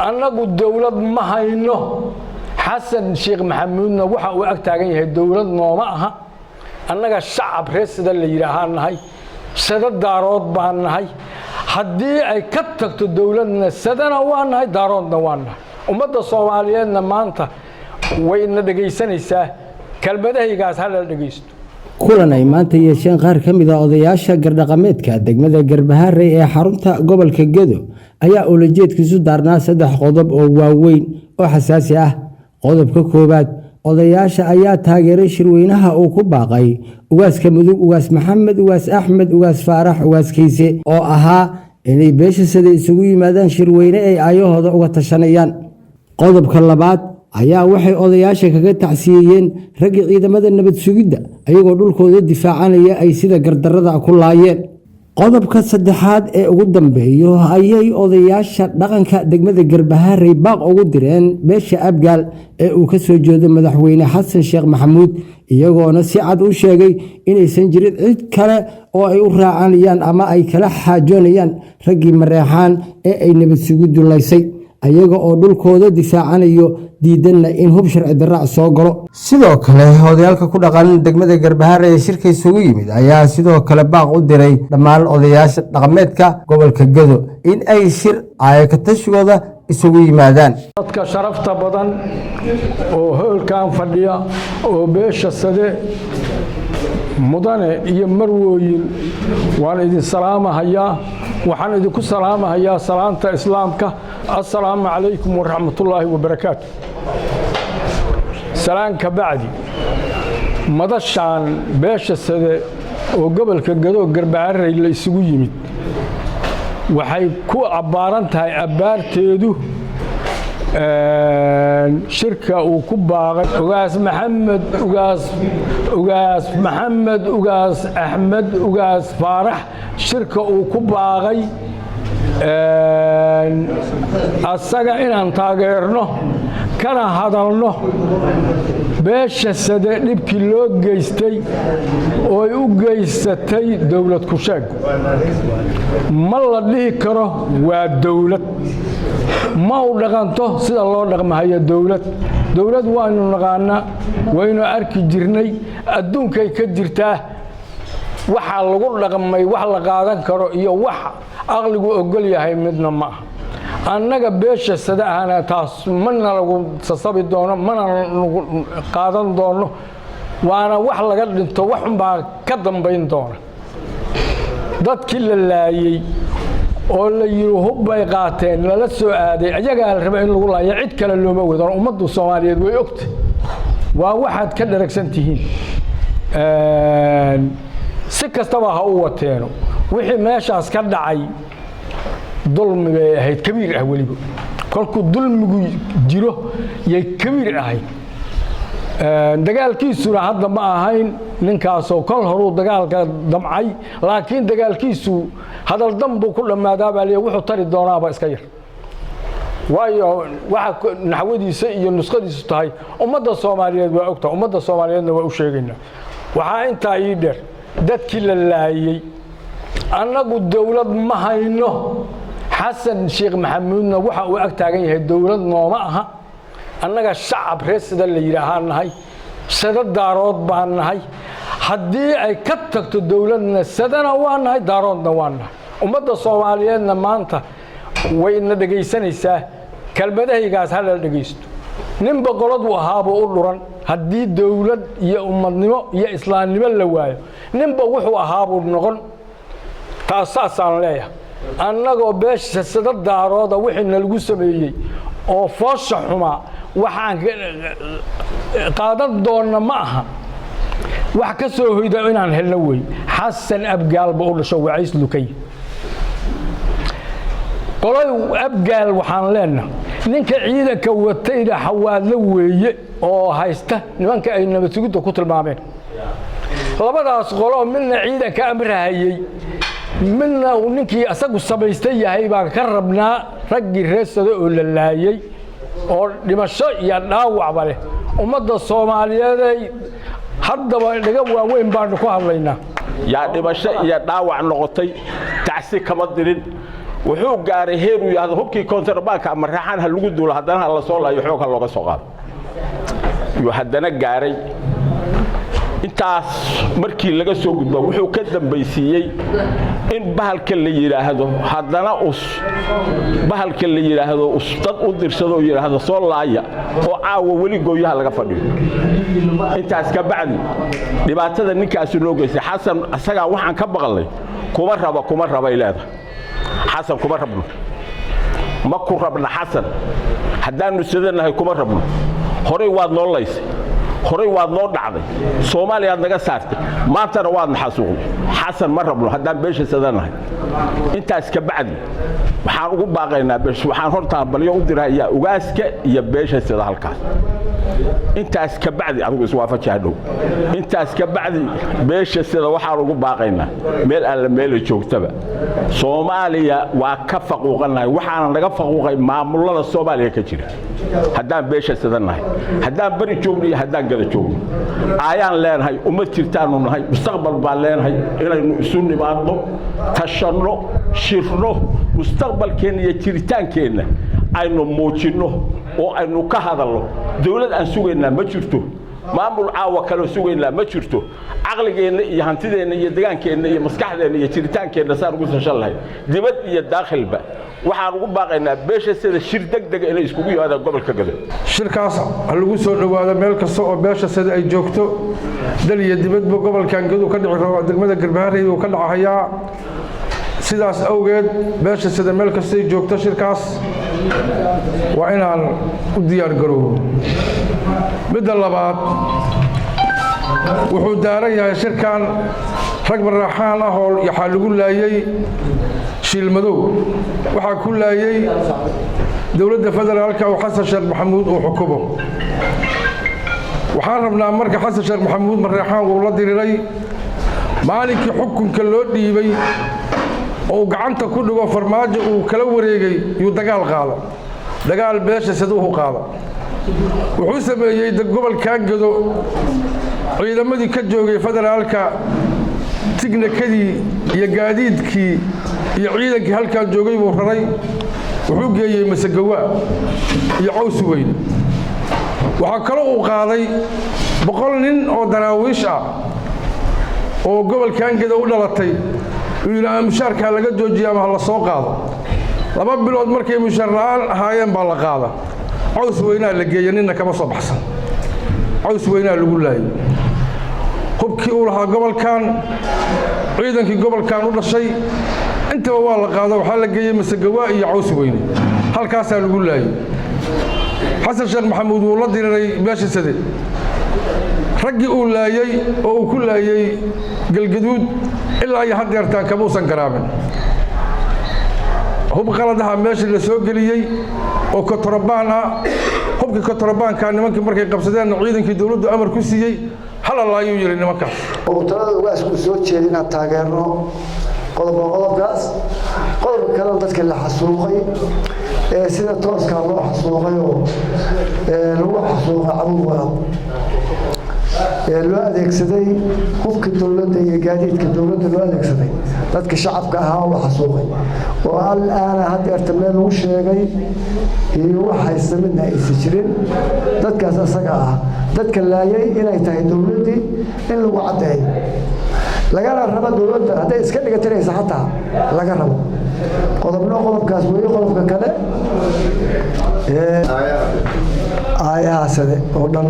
Annagu dowlad ma hayno. Xasan Sheekh Maxamuudna waxa uu ag taagan yahay dowlad nooma aha. Annaga shacab reer sida la yidhaahaan nahay, Sada Daarood baan nahay. Haddii ay ka tagto dowladna, Sadana waa nahay, Daaroodna waa nahay. Ummadda Soomaaliyeedna maanta wayna dhegaysanaysaa. Kelmadahaygaas hala dhegaysto. Kulan ay maanta yeesheen qaar ka mid ah odayaasha gardhaqameedka degmada Garbaharey ee xarunta gobolka Gedo ayaa ulajeedkiisu daarnaa saddex qodob oo waaweyn oo xasaasi ah. Qodobka koowaad, odayaasha ayaa taageeray shirweynaha uu ku baaqay Ugaaska Mudug, Ugaas Maxamed Ugaas Axmed Ugaas Faarax Ugaas Keyse, oo ahaa inay beesha Sade isugu yimaadaan shirweyne ay aayahooda uga tashanayaan. Qodobka labaad ayaa waxay odayaasha kaga tacsiyeeyeen raggii ciidamada nabad sugidda ayagoo dhulkooda difaacanaya ay sida gardarrada ku laayeen. Qodobka saddexaad ee ugu dambeeyo ayay odayaasha dhaqanka degmada Garbaharey baaq ugu direen beesha Abgaal ee uu ka soo jeedo Madaxweyne Xasan Sheekh Maxamuud, iyagoona si cad u sheegay inaysan jirin cid kale oo ay u raacanayaan ama ay kala xaajoonayaan raggii Mareexaan ee ay nabad sugiddu laysay, ayaga oo dhulkooda difaacanayo, diidanna in hub sharci daraac soo galo. Sidoo kale, odayaalka ku dhaqan degmada Garbaharey ee shirka isugu yimid ayaa sidoo kale baaq u diray dhammaan odayaasha dhaqameedka gobolka Gedo in ay shir aayakatashigooda isugu yimaadaan. Dadka sharafta badan oo hoolkan fadhiya oo beesha Sade, mudane iyo marwooyin, waan idin salaamahayaa. Waxaan idinku salaamahayaa salaanta Islaamka: assalaamu calaykum waraxmatullaahi wabarakaatu. Salaan ka bacdi, madashaan beesha Sade oo gobolka Gado, Garbaharey la isugu yimid waxay ku abbaaran tahay abbaarteedu shirka uu ku baaqay Ugaas Maxamed Ugaas, Ugaas Maxamed Ugaas Axmed Ugaas Faarax. Shirka uu ku baaqay asaga inaan taageerno kana hadalno beesha Sade dhibkii loo geystay oo ay u geysatay dowlad kusheeg. Ma la dhihi karo waa dowlad. Ma u dhaqanto sida loo dhaqmahayo dowlad. Dowlad waynu naqaanaa, waynu arki jirnay, adduunkay ka jirtaa. Waxaa lagu dhaqmay wax la qaadan karo iyo wax aqligu ogol yahay midna ma aha. Annaga beesha Sade ahana taas mana lagu sasabi doono, mana lagu qaadan doono, waana wax laga dhinto. Wax unbaa ka dambayn doona. Dadkii la laayey oo la yidhi hubbay qaateen, lala soo aaday, ayagaa la raba in lagu laayo, cid kale looma wadano. Ummaddu Soomaaliyeed way ogta, waa waxaad ka dharagsan tihiin. Si kastaba ha u wateeno, wixii meeshaas ka dhacay dulmi bay ahayd kabiir ah. Weliba kolkuu dulmigu jiro yay kabiir ahayd. Dagaalkiisuna hadda ma ahayn ninkaasoo kol horuu dagaalka damcay, laakiin dagaalkiisu hadal dan buu ku dhammaadaa baa leeyahay. Wuxuu tari doonaaba iska yar, waayo waxa naxwadiisa iyo nuskhadiisu tahay ummadda Soomaaliyeed waa ogtahay, ummadda Soomaaliyeedna waa u sheegaynaa. Waxaa intaa ii dheer dadkii la laayey. Annagu dowlad ma hayno. Xasan Sheekh Maxamuudna waxa uu ag taagan yahay dowlad nooma aha. Annaga shacab reer sida la yidhaahaan nahay, Sada Daarood baan nahay. Haddii ay ka tagto dowladna, Sadana waa nahay, Daaroodna waa nahay. Ummadda Soomaaliyeedna maanta wayna dhegaysanaysaa. Kelmadahaygaas hala dhegaysto. Ninba qoladuu ahaabuu u dhuran. Haddii dowlad iyo ummadnimo iyo islaamnimo la waayo, ninba wuxuu ahaabuu noqon. Taas saasaan leeyahay. Annagoo beesha Sada Daarooda, wixii nalagu sameeyey oo foosha xumaa waxaan qaadan doonna ma aha. Wax ka soo hoyda inaan helno wey. Xasan Abgaalba u dhasho Wacays Lukay. Qolay Abgaal waxaan leenahay, ninka ciidanka watayna Xawaadlo weeye oo haysta nimanka ay nabad sugidda ku tilmaameen. Labadaas qoloo midna ciidanka amrahayey, midna uu ninkii asagu samaystay yahay, baan ka rabnaa raggii reersada oo la laayey oo dhimasho iyo dhaawacba leh. Ummadda Soomaaliyeeday, haddaba dhaga waaweyn baanu ku hadlaynaa. Yaa dhimasho iyo dhaawac noqotay, tacsi kama dirin. Wuxuu gaaray heer uu yidhaahdo hubkii kontrabaanka ama raaxaan ha lagu duulo, haddana ha la soo laayo, xoog ha looga soo qaado yuu haddana gaaray. Intaas markii laga soo gudbo, wuxuu ka dambaysiiyey in bahalka la yidhaahdo haddana us bahalka la yidhaahdo us dad u dirsado oo yidhaahdo soo laaya, oo caawa weli gooyaha laga fadhiyo. Intaas ka bacdi, dhibaatada ninkaasi noo geystay Xasan, asagaa waxaan ka baqalnay kuma raba, kuma rabay leedahay. Xasan kuma rabno, ma ku rabna Xasan. Haddaannu sidanahay kuma rabno. Horay waad noo laysay, horay waad noo dhacday, Soomaaliyaad naga saartay, maantana waadna xasuuqday. Xasan ma rabno haddaan beesha sadanahay. Intaas ka bacdi, waxaan ugu baaqaynaa beesha, waxaan hortaan balyo u dirahayaa ugaaska iyo beesha sida halkaas. Intaas ka bacdi, adigu iswaafaji hadhow. Intaas ka bacdi, beesha sida waxaan ugu baaqaynaa meel alla meela joogtaba, Soomaaliya waa ka faquuqannahay. Waxaana naga faquuqay maamulada Soomaaliya ka jira. Haddaan beesha sidannahay, haddaan beri joogno iyo haddaan gada joogno, ayaan leenahay, ummad jirtaanu nahay, mustaqbal baan leenahay. Inaynu isu nimaadno, tashanno, shirno, mustaqbalkeenna iyo jiritaankeenna aynu muujinno oo aynu ka hadalno. Dawlad aan sugaynaa ma jirto, maamul caawa kaloo sugaynaa ma jirto. Caqligeenna iyo hantideenna iyo degaankeenna iyo maskaxdeenna iyo jiritaankeenna saan ugu tashan lahayd, dibad iyo daakhilba, waxaan ugu baaqaynaa beesha sida shir degdega inay iskugu yimaadaan gobolka Gado. Shirkaas ha lagu soo dhowaado meel kasta oo beesha sida ay joogto, dal iyo dibadba. Gobolkan Gadu ka dhici rabo, degmada Garbaharey uu ka dhacahayaa. Sidaas awgeed, beesha sida meel kastay joogto, shirkaas waa inaan u diyaar garoobo. Midda labaad, wuxuu daaran yahay shirkan rag baraaxaan ah oo waxaa lagu laayey Shiilmadow. Waxaa ku laayey dowladda federaalka oo Xasan Sheekh Maxamuud uu xukumo. Waxaan rabnaa marka, Xasan Sheekh Maxamuud Mareexaan wuu la diriray maalinkii xukunka loo dhiibay oo uu gacanta ku dhigo Farmaajo uu kala wareegay, yuu dagaal qaada, dagaal beesha saduuhu qaada. Wuxuu sameeyey gobolkan Gedo ciidamadii ka joogay federaalka, tignikadii iyo gaadiidkii iyo ciidankii halkaa joogay buu raray, wuxuu geeyey Masagawa iyo Caws Weyne. Waxaa kaloo uu qaaday 100 nin oo daraawiish ah oo gobolkan Gedo u dhalatay. Uu yidhi ama mushaarkaa laga joojiya ama ha la soo qaado. 2 bilood markay mushaar la'aan ahaayeen baa la qaada, Caws Weynaa la geeya, ninna kama soo baxsan. Caws Weynaa lagu laayay hubkii uu lahaa gobolkan, ciidankii gobolkan u dhashay intaba waa la qaado, waxaa la geeyey Masagawa iyo Caws Weyne, halkaasaa lagu laayay. Xasan Sheekh Maxamuud wuu la diriray beesha Sade. Raggii uu laayey oo uu ku laayey Galgaduud ilaa iyo haddeertaan kama uusan garaabin. Hub qaladaha meesha la soo geliyey oo kontrabaan ah, hubkii kontrabaanka nimankii markay qabsadeenna, ciidankii dowladdu amar ku siiyey hala laayuu yidhi nimankaas. Oo talada ugaasku soo jeeda inaan taageerno qodobka, qodobkaas. Qodobka kalena, dadka la xasuuqay ee sida tooskaa loo xasuuqay oo lagu xasuuqay Cabuwaa ee loo adeegsaday hubka dowladda iyo gaadiidka dowladda loo adeegsaday, dadka shacabka ahaa oo la xasuuqay oo al aana haddeerta meel lagu sheegay iyo wax haysta midna aysan jirin, dadkaas asaga ah dadka laayay inay tahay dowladdii in lagu caddeeyo lagana rabo dowladda, hadday iska dhigatiraysa xataa laga rabo. Qodobno qodobkaas weeye. Qodobka kale, aayaha sade oo dhan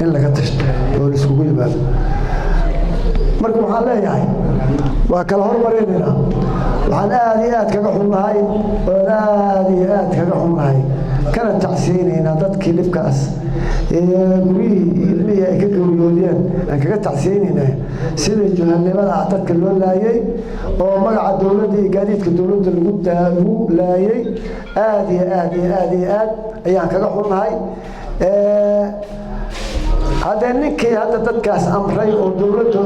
in laga tashto oo la iskugu yimaado. Marka waxaan leeyahay waa kala hormarinaynaa. Waxaan aad iyo aad kaga xunnahay oon aad iyo aad kaga xunnahay kana tacsiyeynaynaa dadkii dhibkaas guryihii ilmihii ay ka geeriyoodeen, aan kaga tacsiyeynaynaa sida juhalnimada dadka loo laayay oo magaca dowladda iyo gaadiidka dowladda lagu laayay. Aad iyo aad iyo aad iyo aad ayaan kaga xunnahay. Haddee ninkii hadda dadkaas amray oo dowladda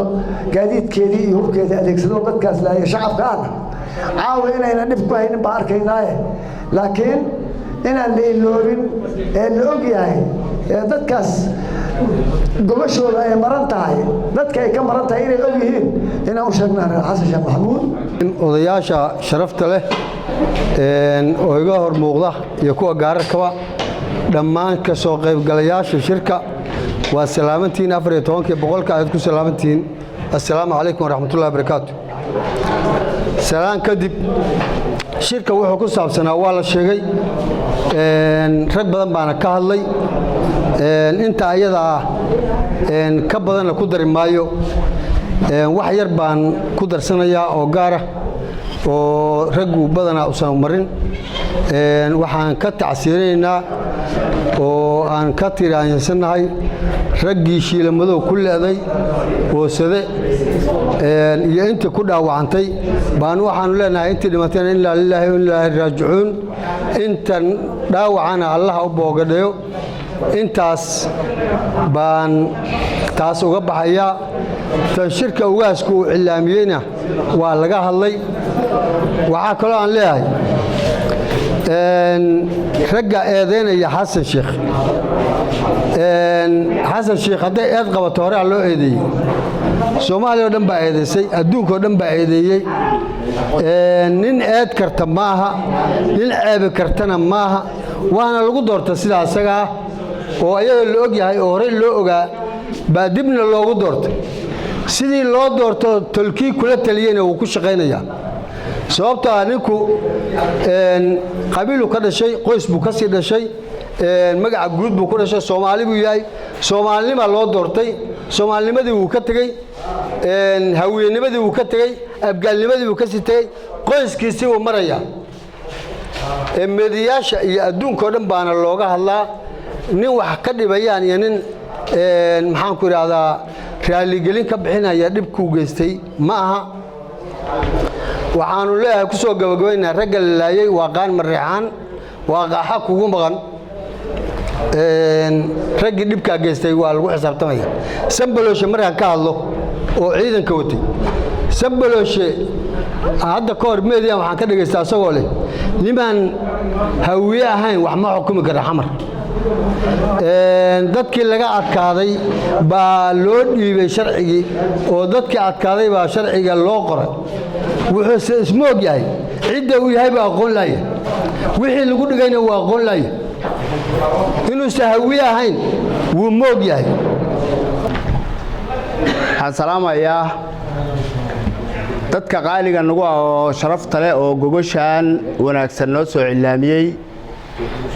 gaadiidkeedii iyo hubkeedii adeegsado dadkaas laayay shacabka ahna, caawa inayna dhib ku haynin baan arkaynaaye, laakiin Inaan la iloobin ee la og yahay ee dadkaas gobashooda ay maran tahay, dadka ay ka maran tahay inay og yihiin, inaan u sheegnaa reer Xasan Sheekh Maxamuud. Odayaasha sharafta leh oo iga hor muuqda iyo kuwa gaararkaba, dhammaan ka soo qaybgalayaasha shirka, waa salaamantihiin. 14-kii boqolka ayaad ku salaamantihiin. Assalaamu calaykum waraxmatullahi barakaatu. Salaan kadib, shirka wuxuu ku saabsanaa waa la sheegay, rag badan baana ka hadlay. Inta ayada ah ka badanna ku dari maayo. Wax yar baan ku darsanayaa oo gaara oo raggu badanaa usan marin. Waxaan ka tacsiirinaynaa oo aan ka tiraansannahay raggii Shiilamadow ku le'day oosade iyo intii ku dhaawacantay baan. Waxaanu leenahay intii dhimatayna innaa lilaahi wa innaa ilaahi raajicuun, intan dhaawacana Allaha u boogadhayo. Intaas baan taas uga baxayaa. Tan shirka ugaasku uu cilaamiyeyna waa laga hadlay. Waxaa kaloo aan leeyahay ragga eedaynaya Xasan Sheikh, Xasan Sheikh hadday eed qabato horea loo eedeeyey. Soomaaliya oo dhan baa eedaysay, adduunka oo dhan baa eedeeyey. Nin eed karta ma aha, nin ceebi kartana maaha. Waana lagu doorta sidaa isaga ah oo ayadoo la og yahay oo horey loo ogaa baa dibna loogu doortay. Sidii loo doorto tolkii kula taliyeyna wuu ku shaqaynayaa, sababtoo ah ninku qabiiluu ka dhashay, qoys buu ka sii dhashay, magaca guud buu ku dhashay, Soomaali buu yahay, soomaalinimaa loo doortay. Soomaalinimadii wuu ka tegey, haweenimadii wuu ka tegey, abgaalnimadii wuu ka sii tegey, qoyskiisii wuu marayaa. Meediyaasha iyo adduunka oo dhan baana looga hadlaa. Nin wax ka dhibayaan iyo nin, maxaan ku idhaahdaa, raaligelin ka bixinaya dhibkuu geystay ma aha. Waxaanu leeyahay, ku soo gabagabaynaa, ragga la laayey waa qaan Mareexaan, waa qaaxa kugu maqan. Raggii dhibkaa geystay waa lagu xisaabtamaya. Sambalooshe markaan ka hadlo oo ciidanka watay, Sambalooshe hadda ka hor meediyan waxaan ka dhagaystaa asagoo leh nimaan Hawiye ahayn wax ma xukumi kara Xamar. Dadkii laga adkaaday baa loo dhiibay sharcigii, oo dadkii adkaaday baa sharciga loo qoray. Wuxuuse ismoog yahay cidda uu yahay baa aqoon laaya, wixii lagu dhigayna wuu aqoon laaya. Inuusa Hawiye ahayn wuu moog yahay. Waxaan salaamayaa dadka qaaliga nagu ah oo sharafta leh oo gogoshaan wanaagsan noo soo cilaamiyey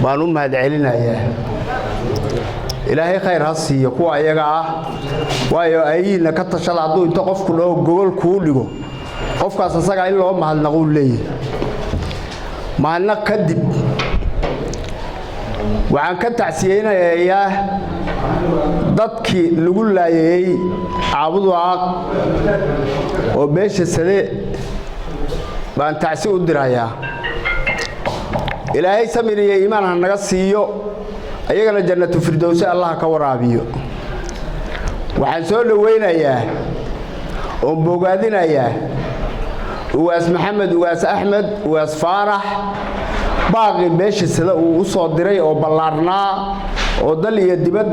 baan u mahadcelinayaa. Ilaahay khayr ha siiyo kuwa ayaga ah, waayo ayihiinna ka tashada hadduu inta qofku dhoo gogol kuu dhigo, qofkaas asagaa in loo mahadnaquu leeyahay. Mahadnaq kadib, waxaan ka tacsiyeynayaa dadkii lagu laayayey Caabudaaq oo beesha Sade baan tacsi u dirayaa. Ilaahay samir iyo iimaan ha naga siiyo, ayagana Jannatu Firdowse Allah ka waraabiyo. Waxaan soo dhowaynayaa oon bogaadinayaa Ugaas Maxamed, Ugaas Axmed, Ugaas Faarax, baaqi beesha Sida uu u soo diray oo ballaarnaa oo dal iyo dibad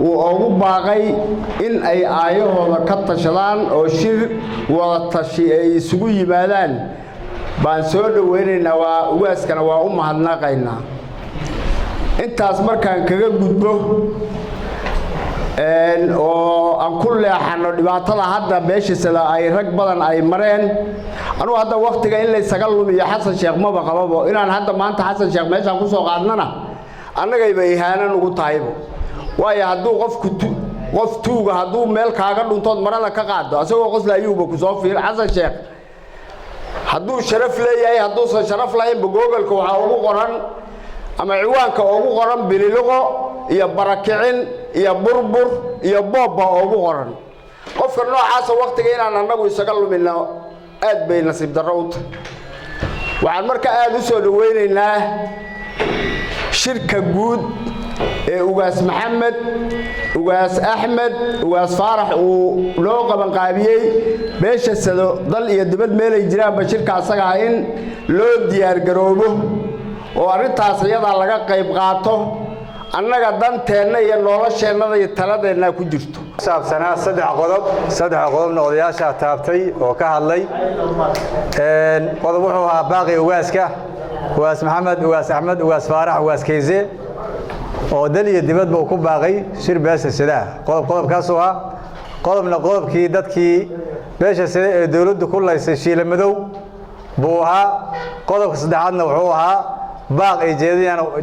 uu ugu baaqay in ay aayahooda ka tashadaan oo shir wada tashi ay isugu yimaadaan baan soo dhowaynaynaa. Waa ugaaskana waa u mahadnaqaynaa. Intaas markaan kaga gudbo oo aan ku leexano dhibaatada hadda beesha Sida ay rag badan ay mareen, anugu hadda waktiga in laysaga lumiyo Xasan Sheekh maba qababo. Inaan hadda maanta Xasan Sheekh meeshaan ku soo qaadnana annagayba ihaanan ugu tahaybo, waayo hadduu qofku qof tuuga hadduu meel kaaga dhuntood marada ka qaado, asagoo qosla ayuuba ku soo fiir. Xasan Sheekh hadduu sharaf leeyahay, hadduusan sharaf lahaynba, Google-ka waxaa ugu qoran ama ciwaanka ugu qoran bililiqo iyo barakicin iyo burbur iyo boobba ugu qoran. Qofka noocaasa waktiga inaan annagu isaga lumino aad bay nasiib darro u tahay. Waxaan marka aad u soo dhowaynaynaa shirka guud ee Ugaas Maxamed, Ugaas Axmed, Ugaas Faarax uu loo qabanqaabiyey. Beesha Sado dal iyo dibad meelay jiraanba shirka asagaa in loo diyaargaroobo. Oo arrintaas iyadaa laga qayb qaato, annaga danteenna iyo nolosheennada iyo taladeennaa ku jirto. Saabsanaa saddex qodob. Saddex qodobna odayaashaa taabtay oo ka hadlay. Qodob wuxuu ahaa baaqi ugaaska, Ugaas Maxamed, Ugaas Axmed, Ugaas Faarax, Ugaas Keyse, oo dal iyo dibadba uu ku baaqay shir beesha sidaa. Qodob qodobkaasuu ahaa. Qodobna qodobkii dadkii beesha sida ee dowladdu ku laysay Shiila Madow buu ahaa. Qodobka saddexaadna wuxuu ahaa baaq ay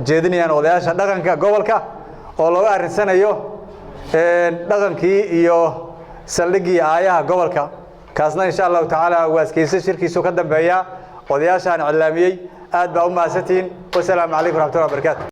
jeedinayaan odayaasha dhaqanka gobolka oo looga arrinsanayo dhaqankii iyo saldhiggii aayaha gobolka. Kaasna insha Allahu tacaala waaskeyse shirkiisu ka dambeeya odayaashaan iclaamiyey. Aad baa u mahadsantihiin. Wasalaamu calaykum raxmatullahi wabarakaatu.